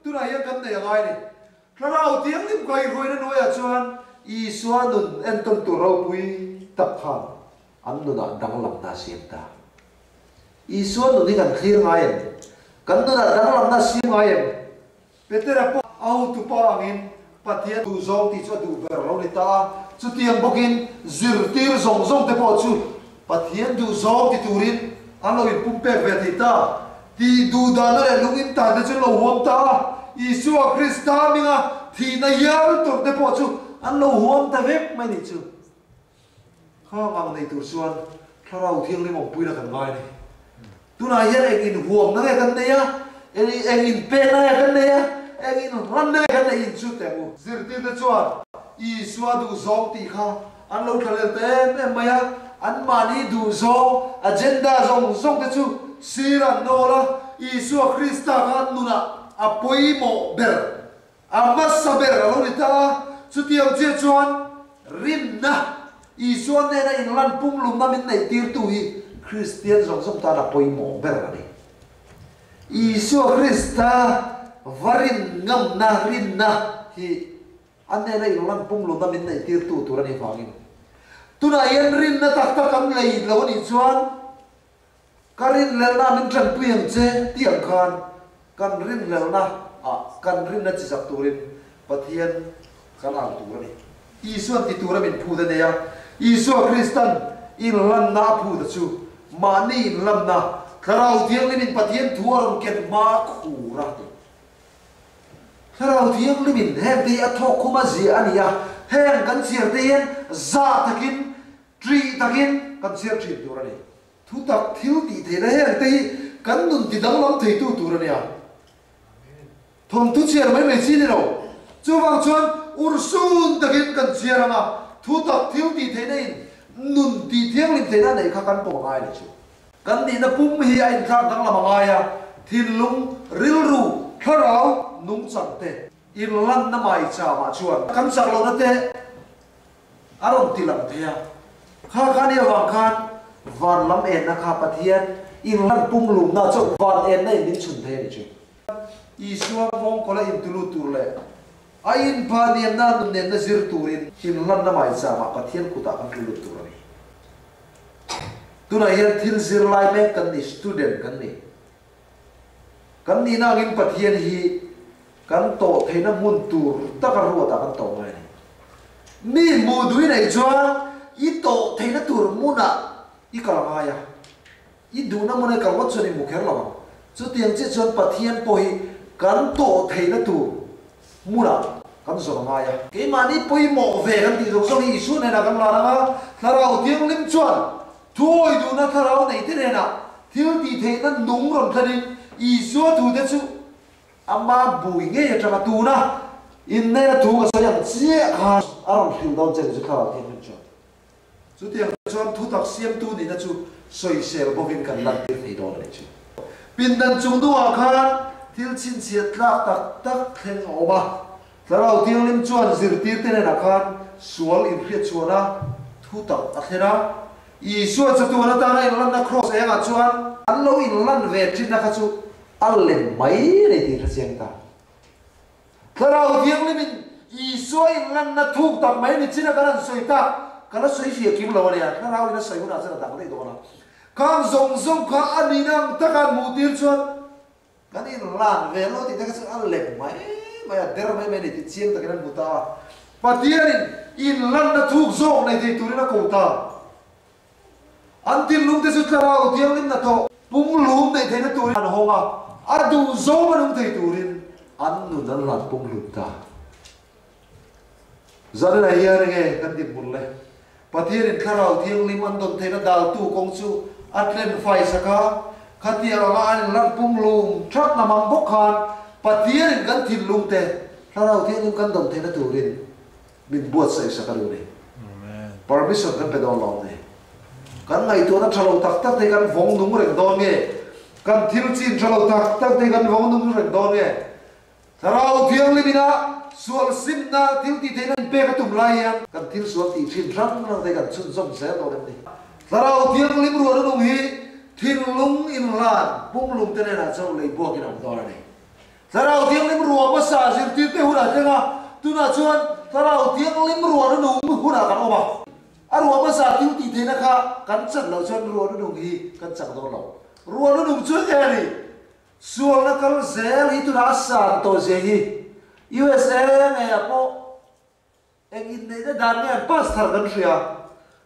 tunah hian kan nei a ngai a ni. Thlarau Thianghlim kaihruaina hnuaiah chuan Isua nun entawn tur ropui tak khan an nunah danglamna a siam ta. Isua nun hi kan thlir ngai em? Kan nunah danglamna a siam ngai em? Petera pawh a hotupa angin Pathian duh zawng tih chu a duh ber lo ni ta a, chutiang bawkin zirtir zawng zawng te pawh chu Pathian duh zawng ti turin an lo inpumpek ve thei ta. Tih duh dahna leh lung intan te chu an lo huam ta a, Isua Krista hminga thihna hial tawrh te pawh chu an lo huam ta vek mai nih chu. Khang ang nei tur chuan Thlarau Thianghlim awmpuina kan ngai a ni. Tunah hian eng inhuamna nge kan nei a, eng inpekna nge kan nei a, eng inhlanna nge kan neih inchhut teh ang u. Zirtirte chuan Isua duhzawng tih kha an lo thlalel ta em em mai a, anmahni duhzawng, agenda, zawng zawng te chu sir an nawl a, Isua Krista kha an nunah a pawimawh ber, a hmasa ber a lo ni ta a. Chutiang chiah chuan rinna, Isua hnena inlan pumlumna min neihtirtu hi Kristian zawng zawng tan a pawimawh ber a ni. Isua Krista va rin ngamna, rinna, hi a hnena inlan pumlumna min neihtirtu tur a nih vangin tunah hian rinna tak tak kan lei lo a nih chuan ka rinhlelhna min tanpui ang che tih ang khan kan rinhlelhna ah kan rinna chi chak turin Pathian kan au tur a ni. Isua'n ti tura min phut a nei a, Isua Kristan inlanna a phut a chu mahni inlanna, Thlarau Thianghlimin Pathian thu a rawn ken hma a khur a ti. Thlarau Thianghlimin heng te hi a thawk khum a ziah a ni a, heng kan chhiar te hian zah takin, ṭih takin kan chhiar ṭhin tur a ni. Thutak thil tih theihna heng te hi kan nun ti danglam theitu tur a nia. Thawnthu chhiar mai mai chi ni lo. Chuvang chuan urhsun takin kan chhiar ang a, thutak thil tih theihna in nun tih thianghlim theihna neih kha kan pawm a ngai leh chu. Kan nihna pum hi a inthlak danglam a ngai a, thinlung, rilru, thlarau, nungchang te inlanna mai chamah chuan kan chak lohna te a rawn ti lang thei a. Kha kha ni avang khan van lam enna kha Pathian inlan pumlumna chauh van enna in min chhun thei a ni chu. Isua nghawngkawl a intulut tur leh a inpha niamna nunnenna zir turin inlanna maichama Pathian kutah kan tlulut tur a ni. Tunah hian thil zir lai mek kan ni, student kan ni. Kan nihna angin Pathian hi kan tawh theihna hmun tur taka ruatah kan tawh ngai a ni. Mi hmuh duh i neih chuan i tawh theihna tur hmunah i kal a ngai a, i duhna hmuna i kal ngawt chuan i hmu kher lo ang. Chutiang chiah chuan Pathian pawh hi kan tawh theihna tur hmunah kan zawn a ngai a. Keimahni pawimawh ve kan tih zawng zawng hi Isua hnenah kan lan ang a, Thlarau Thianghlim chuan Thuawi duhna thlarau neite hnenah thil tih theihna nung rawn thlenin Isua thute chu ama bui ngei atanga tuna inneihna thu ka sawi ang chiah khan a rawn hrilh dawn che ni chu thlarau thianghlim chuan. Chutiang chuan thutak siamtu nihna chu sawisel bawkin kan lantir thei dawn a ni chu. Pindan chung hnuah khan thil chhinchhiat tlak tak tak thleng a awm a, Thlarau Thianghlim chuan zirtirte hnenah khan sual inhriatchhuahna thu tak a thlen a. Isua chatuan atana inlanna kraws engah chuan an lo inlan ve thinna kha chu a lem mai a ni tih hre chiang ta. Thlarau Thianghlimin Isua inlanna thuk tak mai ni chin a kan han sawi tak, ka la sawi fiah kim lo a nia, Thlarau in a sawi hunah chuan a dang daih dawn a. Khang zawng zawng kha a nihna ang taka an hmuh tir chuan Kan inlan ve lo tih te kha chu a lem mai mai a, der mai mai a ni tih chiang takin an hmu ta a. Pathianin inlanna thuk zawk nei thei turin a ko ta. An thinlung te chu Thlarau Thianghlim hnathawh pumhlum neih theihna turin an hawng a, a duh zawng a nung thei turin an nun an hlan pumhlum ta. Zanah hian enge kan dinhmun le? Pathianin Thlarau Thianghlim an dawn theihna daltu kawng chu a tlen fai sak a, khatiang anga an inlan pumhlum that na mang bawk khan Pathianin kan thinlung te Thlarau Thianghlim kan dawn theihna turin min buatsaih sak a duh ni. Permission kan pe dawn lo ni. Kan ngaihtuahna tha lo tak tak te hi kan vawng nung reng dawn nge? Kan thil chin tha lo tak tak te hi kan vawng nung reng dawn nge? Thlarau Thianghlim ina sual simna thil tih theihna inpek a tum lai hian kan thil sual tih thin hrang hrang te kan chhunzawm zel dawn em ni? Thlarau Thianghlim ruahna nung hi thinlung inhlan pumlum te nenah chauh lei buakin a awm dawn a ni. Thlarau Thianghlim ruah hmasa zirtirte hunah thleng a, tunah chuan Thlarau Thianghlim ruahna nung hunah kan awm a. A ruah hmasa thil tih theihna kha kan chan loh chuan ruahna nung hi kan chak dawn lo. Ruahna nung chu enge a ni? Sualna kal zel hi tunah a san tawh zia hi USA ngeiah pawh eng inneihna dan nge an pass thar kan hria.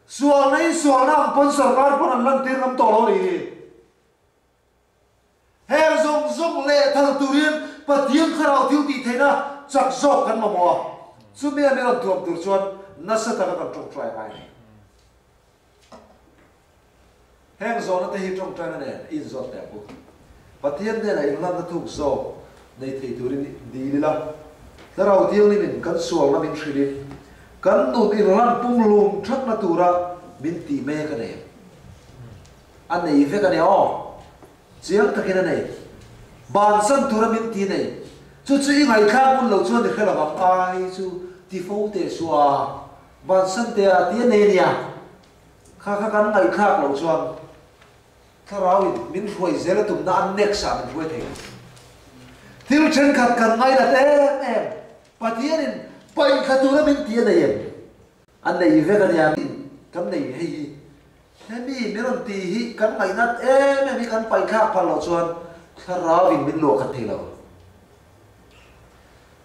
Sualna hi sualna ang pawn sorkar pawn an lantir ngam tawh lo a nih hi. Heng zawng zawng lehthal tur hian Pathian thlarau thil tih theihna chak zawk kan mamawh a, chumi a mi rawn thuam tur chuan nasa taka kan tawngtai a ngai a ni. Heng zawhna te hi tawngtaina nen i inzawt teh ang u. Pathian hnenah inhlanna thuk zawk nei thei turin dil ila, Thlarau Thianghlimin kan sualna min hrilhin kan nun inhlan pumhlum thatna tura min tih mek a nei. A nei vek a nia aw. Chiang takin a nei. Bansan tura min ti nei. Chu chu i ngaihthlak hun lo chuan i hre lo vang. Ai chu ti fo teh suh a, bansan teh a ti a nei a nia. Kha kha kan ngaihthlak loh chuan Thlarauin min hruai zel a tumna a next ah min hruai thei lo. Thil thenkhat kan ngainat em em, Pathianin paihthla tura min ti a nei em? A nei vek a nia, kan nei hei hi. Hemi min rawn tih hi kan ngaihnat em em hi kan paihthlak phal loh chuan Thlarauin min luah khat thei lo.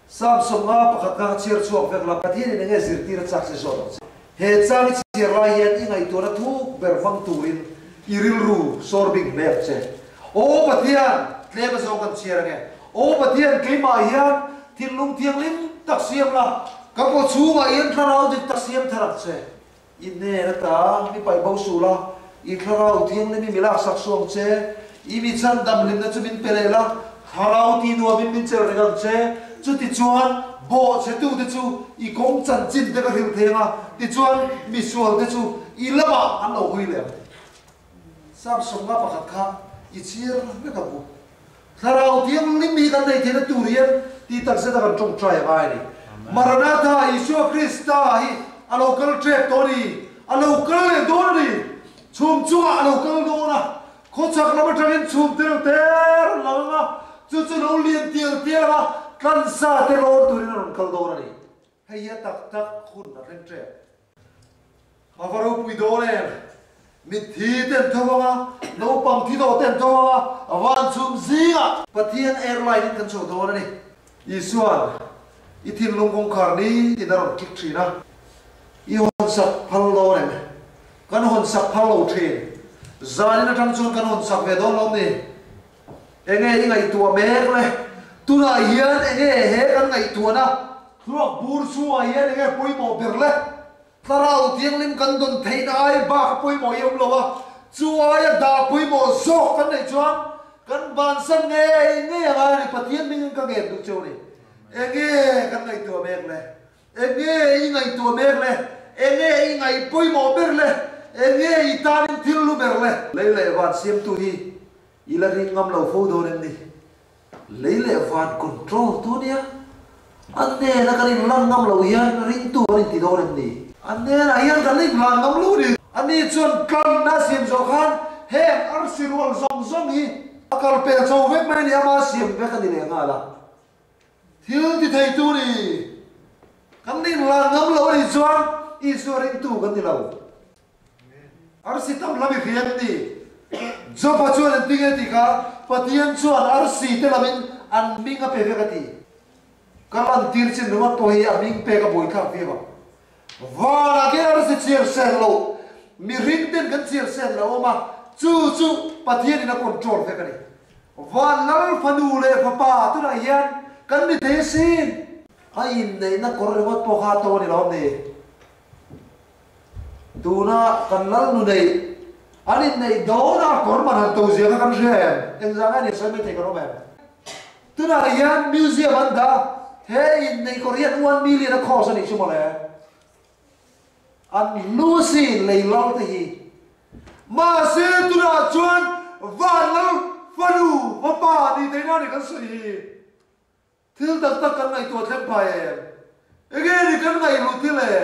Psalm 51 kha chhiar chhuak vek la, Pathianin enge zirtir a chak che zawt ang che. He chang i chhiar lai hian i ngaihtuahna thuk ber hmang turin i rilru sawr bing hle ang che. Aw Pathian, tlem a zawng kan chhiar ange. Aw Pathian, keimah hian thinlung thianghlim tak siam la, ka kaw chhungah hian thlarau dik tak siam thar ang che. I hnen ata mi paih bo suh la, i thlarau thianghlim i mi laksak suh ang che. I mi chhan damhlimna chu min pe leh la, thlarau ti nuamin min chelh reng ang che. Chutichuan, bawhchhetute chu i kawng chanchin te ka hrilh thei ang a, tichuan misualte chu i lamah an lo hawi leh ang. Sam 51 kha i chhiar vek ang u. Thlarau Thianghlim hi kan nei theihna tur hian tih tak zeta kan tawngtai a ngai a ni. Maranatha, Isua Krista hi a lo kal tep tawh a ni. A lo kal leh dawn a ni. Chhum chungah a lo kal dawn a. Khawchhak lam atangin chhum te reuh te a rawn lang ang a, chu chu lo lian tial tial ang a, tlansa te lawr turin a rawn kal dawn a ni. Hei hi a tak tak hun a thleng tep. A va ropui dawn em? Mitthi te an tho ang a, naupang thi tawh te an tho ang a, a van chhum zingah. Pathian airline in kan chho dawn a ni. Isuan i thinlung kawngkhar ni tin a rawn kik thin a, i hawn sak phal dawn em? Kan hawn sak phal lo thin. Zanin atang chuan kan hawn sak ve dawn lawm ni? Enge i ngaihtuah mek le? Tunah hian enge he kan ngaihtuahna thluak bur chhungah hian enge pawimawh ber le? Thlarau Thianghlim kan dawn theihna ai bak a pawimawh hi a awm lo a, chu aia dah pawimawh zawk kan neih chuan kan bansan ngei ngei a ngai a ni. Pathian hmingin ka ngen duh cheu a ni. Enge kan ngaihtuah mek le? Enge i ngaihtuah mek le? Enge i ngaih pawimawh ber le? Enge i tanin thil lu ber le? Lei leh van siamtu hi I la ring ngam lo fo dawn em ni? Lei leh van control tu nia. A hnena kan inlan ngam lo hian ringtu kan inti dawn em ni? A hnenah hian kan inlan ngam lo ni. Ani chuan tlanna a siam zawh khan heng arsi rual zawng zawng hi a kal pel chho vek mai a ni, ama siam vek a ni leh nghal a. Thil ti thei tu ni. Kan inlan ngam lo a nih chuan Isua ringtu kan ni lo. Arsi tam lam i hria em ni? Job-a chuan an tinge tih kha Pathian chuan arsi te lamin an hming a pe vek a ti. Ka lantir chin ringawt pawh hi a hming pek a buaithlak viau ang. Vanah khian arsi chhiar sen loh, mihring ten kan chhiar sen loh awm a, chu chu Pathianin a control vek a ni. Van lal fanu leh fapa tunah hian kan ni thei asin. A inneihna kawr ringawt pawh kha a to a ni lo em ni? Tuna kan lal nu neih an inneih dawn a kawr man han to zia kha kan hria em? Engzah nge ni sawi mai thei kan awm em? Tunah hian museum an dah he inneih kawr hian 1 million a cost a nih chu mawle. An hlu asin lei lal te hi. Mahse tunah chuan van lal fanu fapa nih theihna a ni kan sawi hi. Thil tak tak kan ngaihtuah thleng phai em? Enge ni kan ngaihluh thil e?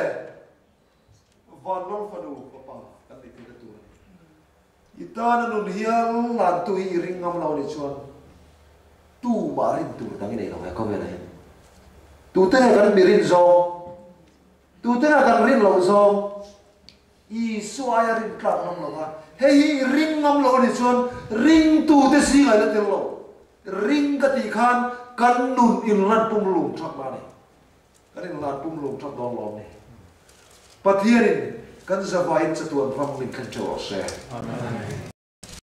Vanlawng fanu fapa kan nih theihna tur a ni. I tana nun hial lantu hi i ring ngam lo nih chuan tumah rin tur dang i nei lo ve khawvelah hian. Tute nge kan mi rin zawng? Tute nge kan rin loh zawng? Isua aia rin tlak ngam lo va, hei hi i ring ngam lo a nih chuan ringtute zingah i la tel lo. Ring ka tih khan kan nun inlan pum lung thak la a ni. Kan inlan pum lung thak dawn lawm ni. Pathianin kan zavaiin chatuan ram min thlen theuh rawh se. Amen.